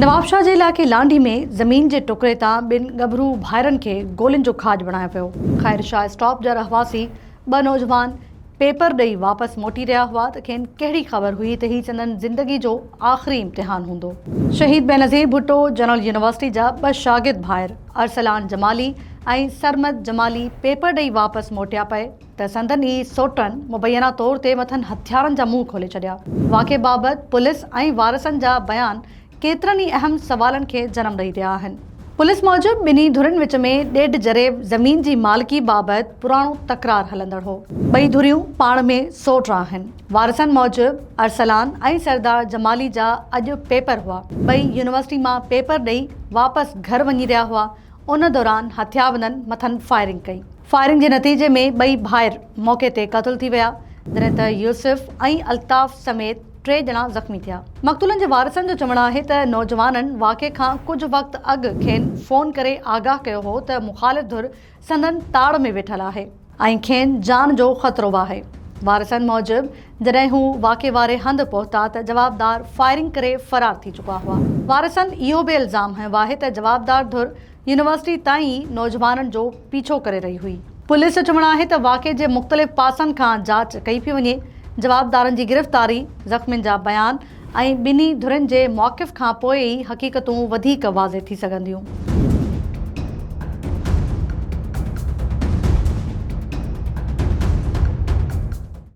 نوابشاهه جي علائقي لانڍي ۾ زمين جي ٽڪري تان ٻن ڳڀرو ڀائرن کي گولين جو کاڄ بڻايو ويو. خير شاهه اسٽاپ جا رهواسي ٻه نوجوان پيپر ڏئي واپس موٽي رهيا هئا ته کين ڪهڙي خبر هئي ته هي سندن زندگي جو آخري امتحان هوندو. شهيد بينظير ڀٽو جنرل يونيورسٽي جا ٻه شاگرد ڀائر ارسلان جمالي ۽ سرمد جمالي پيپر ڏئي واپس موٽيا پئي ته سندن ئي سوٽن مبينا طور تي مٿن هٿيارن جا منهن کولي ڇڏيا. واقعي بابت پوليس ۽ وارثن جا بيان ڪيترن ئي اهم سوالن کي جنم ڏئي رهيا آهن. پوليس موجب ٻنهي ڌرين وچ ۾ ڏيڍ جريب زمين جي مالڪي بابت پراڻو تڪرار هلندڙ هو. ٻئي ڌريون پاڻ ۾ سوٽ آهن. وارثن موجب ارسلان ۽ سردار جمالي جا اڄ پيپر هئا. ٻئي يونيورسٽي مان پيپر ڏئي واپس گهر وڃي رهيا هئا. ان دوران هٿياربندن مٿن فائرنگ ڪئي. فائرنگ جي نتيجي ۾ ٻئي ڀائر موقعي تي قتل ٿي ويا، جڏهن ته يوسف ۽ الطاف سميت ٽي ڄڻا زخمي ٿيا. مقتولن جي وارثن جو چوڻ آهي ته نوجوانن واقعي کان ڪجهه وقت اڳ کين فون ڪري آگاهه ڪيو هو ته مخالف ڌر سندن تاڙ ۾ ويٺل آهي ۽ کين جان جو خطرو به آهي. وارثن موجب جڏهن هو واقعي واري هنڌ پهتا ته جوابدار فائرنگ ڪري فرار ٿي چڪا هئا. وارثن اهو به الزام هنيو آهي ته جوابدار ڌر يونيورسٽي تائين ئي نوجوانن جو پيڇو ڪري رهي هئي. پوليس جو چوڻ آهي ته واقعي جي مختلف پاسن کان جاچ ڪئي پئي وڃي، جوابدارن جي گرفتاري، زخمين جا بيان ۽ ٻنهي ڌرين جي موقف کان پوء ئي حقيقتون وڌيڪ واضح ٿي سگهنديون.